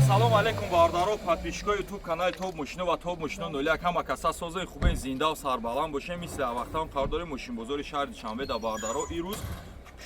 Ассалому алайкум, бародаро, подписчикои YouTube канали Топ Мошино ва Топ Мошино 01. Ҳама каса созаи хубен, зиндаву сарбаланд бошем. Мисли вақтам қарор дорем мошинбозори шаҳри Душанбе да, бародаро. Ирӯз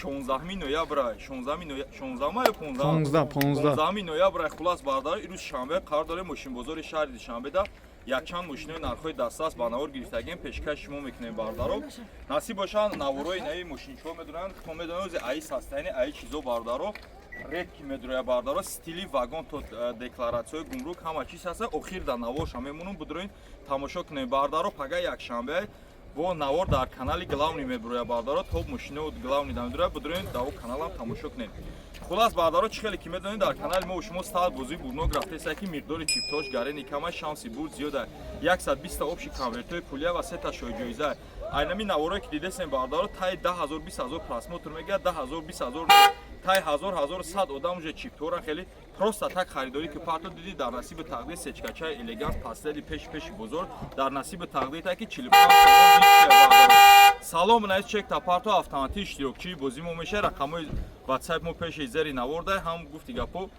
16 ноябр, 16 ноябр, 16 ё 15? 15, 15. 15 ноябр. Хулас, бародаро, ирӯз шанбе қарор дорем мошинбозори шаҳри Душанбе да. Якчанд мошинои нархҳои дастрас ба навор гирифтагем, пешкаши шумо мекунем, бародаро. Насиб бошанд, наворои нави мошинчиҳо медонанд, то медонанд, ози аи состояние, аи чизо, бародаро, редки медроя, бародаро. Стили вагон то декларатсияҳои гумрук, ҳама чиз ҳаста. Охир дар наворша мемонум, будроин, тамошо кунем, бародаро. Пага якшанбе бо навор дар канали главный меброя, бародаро, Топ мошино главный да медроя, будроин, дар о каналам тамошо кунем. Хулас, бародаро, чӣ хеле ки медонед, дар канали мо шумо стал бозии бурнок рафтеса, ки миқдори чиптош гарени кама, шанси бурд зиёда, 120 общий конвертҳои пулия ва сета шоҳиҷоиза. Айнами наворое ки дидесем, бародаро, таи 10 000, 20 000 просмотр мегирад, 10 000, 20 000, таи 1000, 1100 одам уже чиптора хеле просто так харидорӣ ки парто диди. Дар насиби тақдир сечкачаи элеганс пастели пеши пеши бозор, дар насиби тақдир таки 45 сомон. Салом наис, чек та парто, автоматӣ иштирокчии бозӣ мо меша. Рақамҳои ватсап мо пеши зери наворда ҳам гуфти гапо,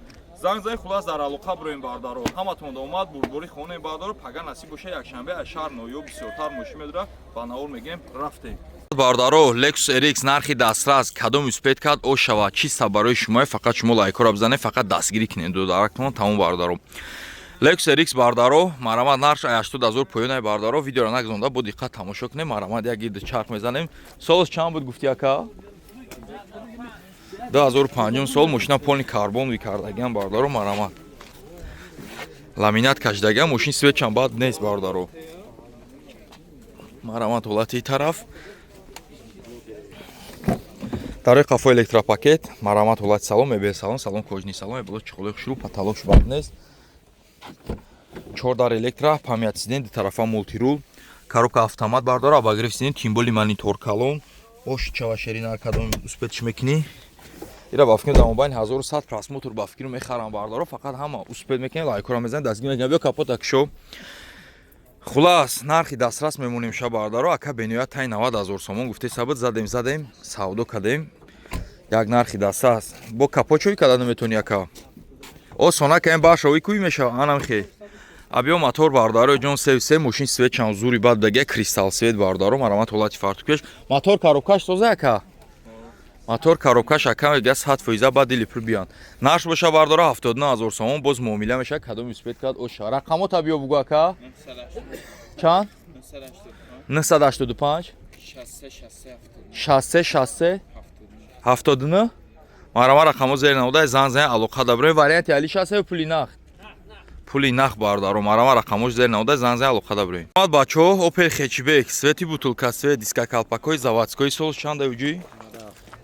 занг зани. Хулас, дар алоқа бироем, бародаро. Ҳаматон омад, бурдборӣ хонем, бародаро. Пага насиб боша, якшанбе аз шаҳр ноё бисёртар мошин медора, ба навор мегем, рафтем. Бародаро, Lexus RX нархи дастрас, кадом успеть кард, о шавад, чиста барои шумо. Фақат шумо лайкҳоро бизанед, фақат дастгирӣ кунед додарактон, тамом, бародаро. Lexus RX, бародаро, марамат, нархш 80 ҳазор поёнай, бародаро. Видеоро нагзонда, бо диққат тамошо кунед. Марамат, як гирди чарх мезанем. Солос чанд буд, гуфти, ака? 2005 сол. Мошина полный карбон кардагиам, бародаро. Марамат, ламинат кашидагиам, мошин свет чанд бад нест, бародаро. Марамат, ҳолати тараф дарои қафо электропакет. Марамат, ҳолати салон, мебел салон, салон кожаный салон, мебело чиқолои хушрӯ, потолокш бад нест. Чор дар электро, память сиденье, ду тарафа мультируль, коробка автомат, бардора, обогрев сиденье, тем более монитор калон. Ош чава шерина, кадом успеть мекунӣ? Ира ба фикр, дар мобайн 1100 просмотр, ба фикр, мехарам, бардаро. Фақат ҳама успеть мекунем, лайкҳоро мезанем, дастгир мекунем. Биё, капота кушо. Хулас, нархи дастрас мемонем ша, бардаро. Ака бениҳоят тай 90 ҳазор сомон гуфте сабит, задем, задем, савдо кардем, як нархи дастрас. Бо капот чой када наметони, ака? Осона каем, башови куй мешава, анам хе. Абиё, мотор, бардаро ҷон, се се мошин свет чанд зури бад даге, кристалл свет, бардаро. Марамат, ҳолати фартукеш, мотор, коробкаш тоза, ака. Мотор, коробкаш, ака, мега 100%, баъд дили пур биён. Нарх боша, бардора, 79 ҳазор сомон, боз муомила мешава. Кадом успеть кард, оша. Рақамота биё бугу, ака. Чанд? 985 63 63 79. Марама, рақамо зер намуда, зан зан, алоқа даброем. Варианти алиш аст ё пули нақд? Пули нақд, бародаро. Марама, рақамош зер намуда, зан зан, алоқа даброем. Бачаҳо, Опел хэтчбек, цвети бутылка цвет, диска калпакҳои заводской. Сол чанда уҷӯй?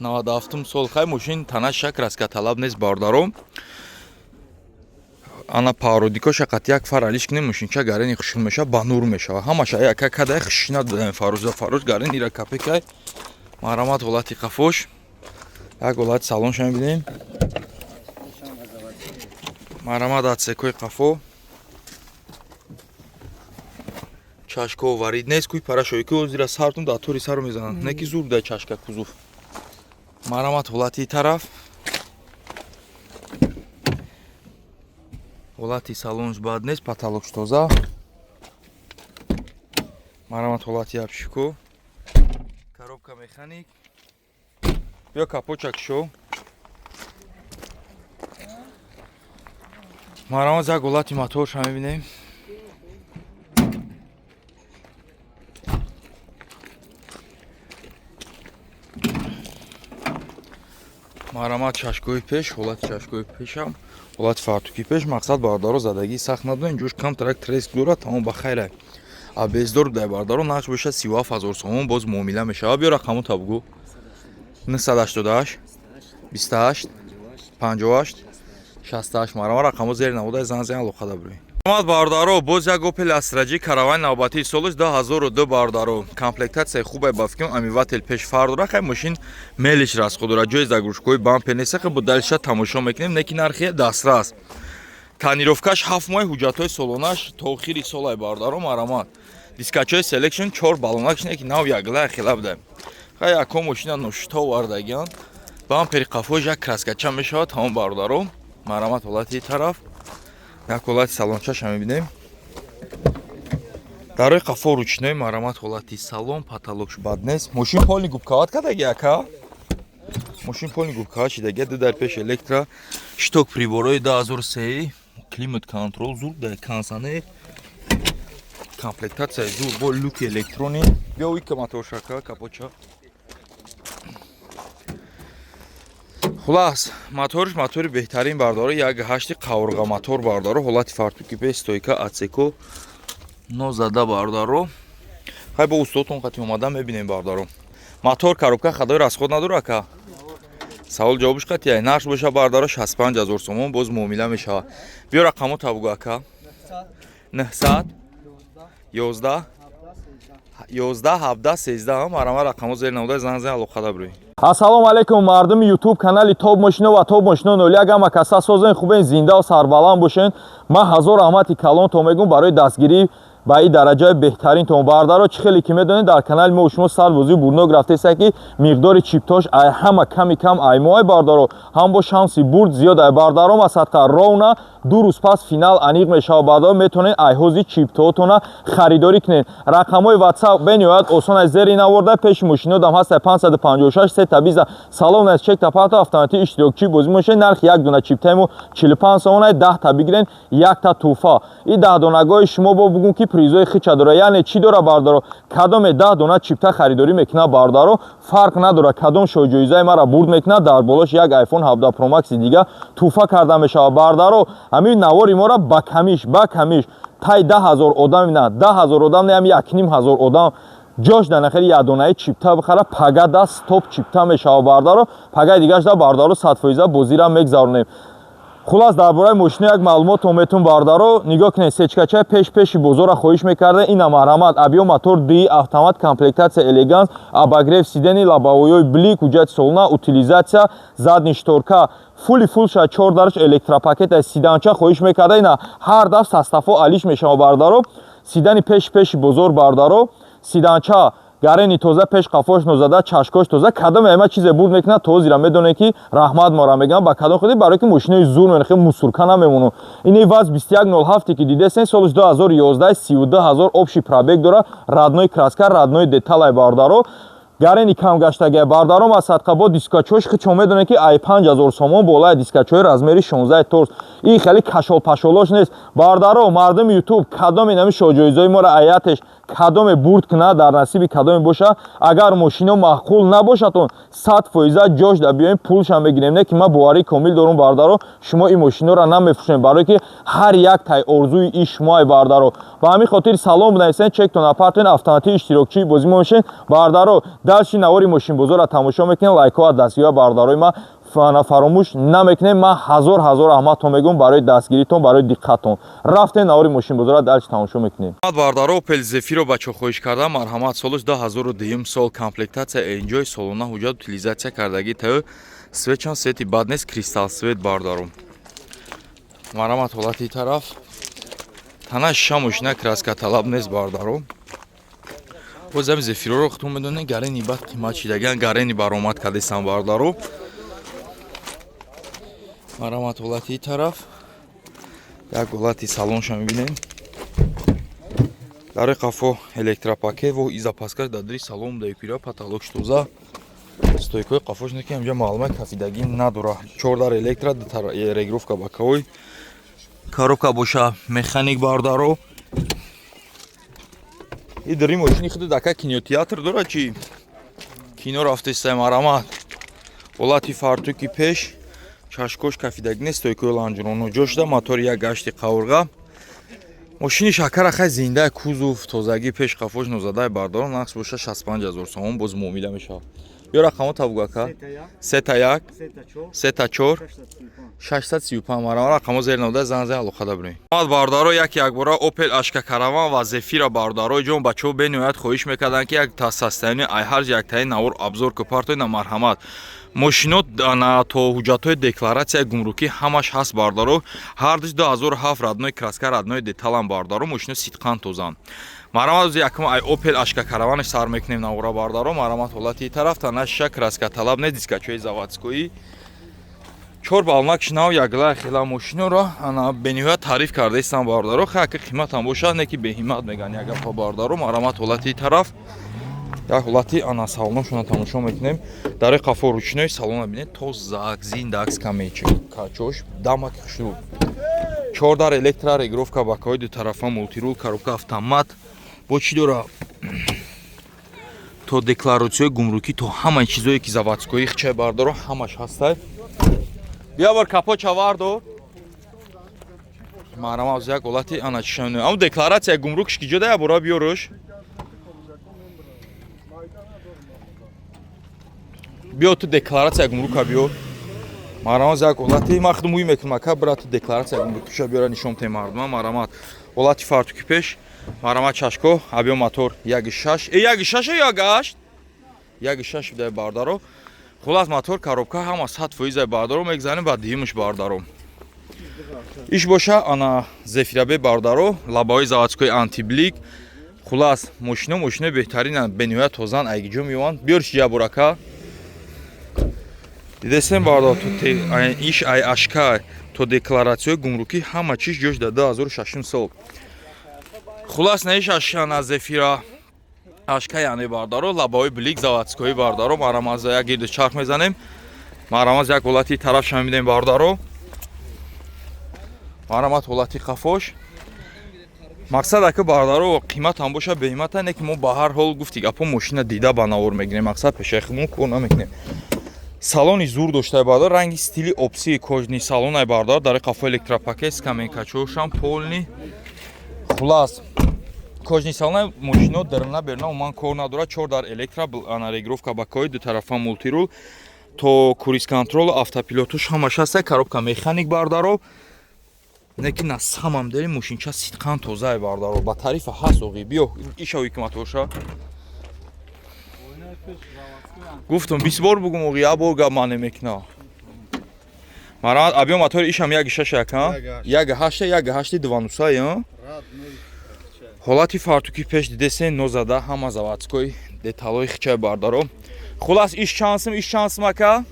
97 сол. Хай, мошин танаша краска талаб нест, бародаро. Ана пародикоша қат як фар алиш кунем, мошинча гарени хушур мешава, ба нур мешава ҳамаша. Яка кадай хушина додаем, фаруза фаруз гарен ира капекай. Марамат, ҳолати қафош, як ҳолати салонша мебинем. Марамат, отсекои қафо, чашко варид нест, куй парашои ки озира сартун дар тори сару мезананд, не ки зур дай чашка кузов. Марамат, ҳолати тараф, ҳолати салонш бад нест, потолокш тоза. Марамат, ҳолати обшивко, коробка механик. Биё, капочак шо. Марамат, як ҳолати моторша мебинем. Марамат, чашкои пеш, ҳолати чашкои пешам, ҳолати фартуки пеш. Мақсад, бародаро, задагии сахт надонем, ҷош камтарак треск дорад, тамом, ба хайра, а бездор дай, бародаро. Нарх боша 37 ҳазор сомон, боз муомила мешава. Биё, рақамота бугӯ. 988 28 58 68. Марама, рақамо зери намудай, зан зан, алоқа дабрӯй. Омад, бародаро, боз як Опел Астра J Каравайн, навбатии солаш 2002, бародаро. Комплектатсияи хубе, ба фикрам, омыватель пеш фар дора. Хай, мошин мелиш расход дора, ҷои заглушкои бампер нест, хай, бо далиша тамошо мекунем, неки нархи дастрас. Тонировкаш 7 моҳ, ҳуҷҷатҳои солонаш то охири солай, бародаро. Марамат, дискачои селекшн, чор балонакш, неки нав ягла хела буда. Хай, яко мошина ношита овардагиан. Бампери қафош як краскача мешавад, тамом, бародаро. Марамат, ҳолати тараф. Як ҳолати салончаша мебинем. Дарои қафо ручной. Марамат, ҳолати салон, потолокш бад нест. Мошин полный губковать кадаги, ака, мошин полный губковать шидаги. Ду дар пеш электро, щиток, приборои 2003, климат контрол зур да, кондиционер, комплектатсияи зур бо люки электронӣ. Биё, уика моторшака, капоча. Хулас, моторш мотори беҳтарин, бардоро, як ҳашти қаврға мотор, бардоро. Ҳолати фартуки пеш, стойка, отсеко нозада, бардаро. Хай, бо устодтон қати омада мебинем, бардаро. Мотор, коробка хадои расход надора, ака. Савол ҷавобш қатия. Нарх боша, бардаро, 65 ҳазор сомон, боз муомила мешавад. Биё, рақамо табугу, ака. 900 11 11 17 13. Марама, рақамо зер намуда, занг зан, алоқада бирӯй. Ассалому алайкум, мардуми Ютуб канали Топ Мошино ва Топ Мошино 01. Ҳама каса созен, хубен, зиндаву сарбаланд бошен. Ман ҳазор раҳмати калон то мегӯм барои дастгирӣ ба ин дараҷаи беҳтаринтон, бардаро. Чӣ хеле ки медонед, дар канали мо шумо сарбозии бурнок рафтеста, ки миқдори чиптош ай ҳама ками кам аймоай, бардаро, ҳам бо шанси бурд зиёд ай, бардаро. Масадқа ровно 2 рӯз пас финал аниқ мешавад, бардаро. Метавонед айҳози чиптоотона харидорӣ кунед. Рақамҳои WhatsApp бениҳоят осон аз зери наворда, пеши мошинодам ҳаста: 556 сета биза. Салом аз чек тапато автоматӣ иштирокчии бозӣ мошед. Нархи як дона чиптаи мо 45 сомона, 10 та бигирен, якта тӯҳфа. И 10 донагои шумо бо бугум ки призои хича дора. Яъне чӣ дора, бардаро? Кадоме 10 дона чипта харидорӣ мекунад, бардаро, фарқ надорад кадом шоҳҷоизаи мара бурд мекунад, дар болош як iPhone 17 Pro Max дига тӯҳфа карда мешавад. Бардаро, ҳамин навори мора ба камиш тай 10 000 одам, на 10 000 одам не, ҳами 1,5 ҳазор одам ҷош дар нахели якдонаи чипта бихара, пага да стоп чипта мешавад, бардаро. Пагаи дигаш да, бардаро, 100% бозира мегзаронем. Хулас, дар бораи мошина як маълумот метун, бардаро. Нигоҳ кунед, сечкачаи пеш пеши бозорро хоҳиш мекарда. Ина, марҳамат, объём мотор ди автомат, комплектация элеганс, обогрев сидений, лобовойҳои блик, ҳуҷҷати солона, утилизация, задний шторка фули фул шад, чор дарш электропакет. Седанча хоҳиш мекарда, ина, ҳар даф составҳо алиш мешавад, бардаро. Седани пеши пеши бозор, бардаро, седанча гарени тоза, пеш қафош нозада, чашкош тоза. Кадом ама чизе бурд мекунад, тозира медонед, ки раҳмат мора мегӯям. Ба кадом худи? Барои ки мошинои зур мена, хел мусурка намемону. Ини ВАЗ 2107, ки дидесен, солш 2011, 32 ҳазор общий пробег дора, родной краска, родной деталай, бардаро, гарени кам гаштагия, бардаром. Аз садқа бо дискачош хичо медонед, ки ай 5000 сомон болая, дискачои размери 16 торс. Ин хеле кашолпашолош нест, бардаро. Мардуми Ютуб, кадоме нами шоҳҷоизои моро аятеш кадоме бурд кунад, дар насиби кадоме боша, агар мошино маъқул набошадон, 100% ҷош да биёем, пулшам мегирем. Не ки ман боварии комил дорум, бардаро, шумо ин мошиноро намефурӯшем, барое ки ҳар як тай орзуи иш шумоай, бардаро. Ба ҳамин хотир салом бинависен, чектон апартен, автоматӣ иштирокчии бозӣ мо мешен, бардаро. Дальше навори мошинбозорро тамошо мекунем. Лайкҳо аз дастгирӣ, бардарои ман, фаромӯш намекунем. Ман ҳазор ҳазор раҳматтон мегӯм барои дастгиритон, барои диққаттон. Рафтем, навори мошинбозорро дальше тамошо мекунем. Бардаро, Опел Зефиро бачо хоҳиш карда. Марҳамат, солаш 2002 сол, комплектация Enjoy, солона ҳуҷҷат, утилизация кардагӣ таю. Светчан свети бад нест, кристалл свет, бардару. Марҳамат, ҳолати тараф, тана шиша мошина краска талаб нест, бардару. Боз ҳами Зефироро худтон медонед, гарени бад қимат шидагиан, гарени баромад кардесан, бардару. Марҳамат, ҳолати тараф, як ҳолати салонша мебинем. Дари қафо электропакет во и запаскаш дар дари салон даюкира, потолокш тоза, стойкои қафош не ки ҳамҷа маълума кафидагӣ надора. Чор дар электро, регулировка боковой, коробка боша механик, бардаро. И дари мошини худи дака кинотеатр дора, чи кино рафтестай. Марамат, ҳолати фартуки пеш, чашкош кафидагӣ нест, стойкои лонжероно ҷо шуда. Мотори як гашти қаврға. Мошини шакара хай зинда, кузов тозагӣ, пеш қафош нозадай, бардорон. Нақс боша 65 ҳазор сомон, боз муомила мешавад. Ё рақамо табугака: сета як, сета чор, 635. Марама, рақамо зер навда, зан зан, алоқада бирем. Бардаро, як якбора Опел Ашка Караван ва Зефира. Бардарои ҷон, бачаҳо бениҳоят хоҳиш мекарданд, ки як состояние ай ҳар яктаи навор обзор ку партои. На, марҳамат, мошино то ҳуҷҷатҳои декларатсияи гумрукӣ ҳамаш ҳаст, бардаро. Ҳардуш 2007, родной краска, родной деталам, бардаро. Мошино сидқан тозан. Марҳамат, ози якум ай Опел Ашка Караванаш сар мекунем навора, бардаро. Марҳамат, ҳолати тараф, тана шиша краска талаб не, дискачои заводской. Чор балнак нав ягла хела мошиноро ана бениҳоят таъриф кардаистам, бародаро. Хаки қиматам бошад, не ки беҳимат меган як гапа, бародаро. Марамат, ҳолати тараф як ҳолати ана салоношона тамошо мекунем. Дари қафо ручной, салона бинед, тозак, зиндакс, камечи качош дамак хушрӯ. Чор дар электро, регулировка бакҳои дутарафа, мультирул, коробка автомат. Бо чӣ дора? То декларатсияи гумрукӣ, то ҳамаи чизое ки заводской хчай, бардоро, ҳамаш ҳастай. Бия бор капоча вардор. Маҳрам, аз як ҳолати ана чишам. Ам декларатсия гумрукш ки ҷода, я бора биёрш. Биё, ту декларатсия гумрука биё. Маҳрам, аз як ҳолати ман худам уй мекунам, ака, бира, ту декларатсия гумрукиша биёра, нишон те мардума. Маҳрамат, ҳолати фартуки пеш. Маҳрамат, чашко, объём мотор 1.6. Э, 1.6 ё 1.8? 1.6 бидай, бардаро. Хулас, мотор, коробка ҳама 100% бардаро. Мегзанем ба дуюмаш, бардаро. Иш боша ана Зефирабе, бардаро, лабаҳои заводской, антиблик. Хулас, мошино мошинои беҳтаринанд, бениҳоят тозан, айгиҷо меоянд. Биёрш ҷабурака. Дидесем, бардор, иш ай ашка то декларатсияи гумрукӣ, ҳама чиз ҷош дар 2006 сол. Хулас, наиш ашана Зефира ашка, яъне, бардаро, лабаҳои блик, заводской, бардаро. Марамаза як гирди чарх мезанем. Марамаз, як ҳолати тарафша мебинем, бардаро. Марамат, ҳолати қафош. Мақсад, ака, бардаро, қиматам боша, беҳимата, не ки мо ба ҳар ҳол, гуфти гапо, мошина дида ба навор мегирем. Мақсад, пешаи худмон кор намекунем. Салони зур доштаи, бардар, ранги стили опси, кожаный салонай, бардар. Дари қафо электропакет, скамейкачошам полный. Хулас, кожаный салонай мошино дарна берна уман кор надорад. Чор дар электро, ана регулировка бакҳои дутарафа, мультирул, то круиз контрол, автопилотуш ҳамаш ҳаста. Коробка механик, бардаро. Не ки на самом деле мошинча сидқан тозае, бардаро, ба тарифа ҳаст. Оғи, биё, ишавӣ ки моторша гуфтум, 20 бор бугум, оғи, як бор гап ман намекуна. Марамат, объём мотори ишам 1.6 яка, 1.8, 1.8 двануса. Ҳолати фартуки пеш дидесен, нозада, ҳама заводской деталҳои хичай, бардаро. Хулас, иш чанд сум, иш чанд сум, ака?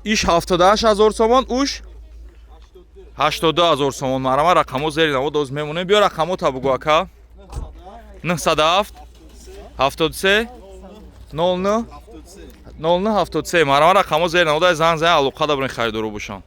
Иш 78 000 сомон, уш 82 000 сомон. Марама, рақамҳо зери наво доз мемонем. Биё, рақамота бугу, ака. 907 73 09 09 73. Марама, рақамҳо зери навода, занг зан, алоқа дабрен, харидоро бошанд.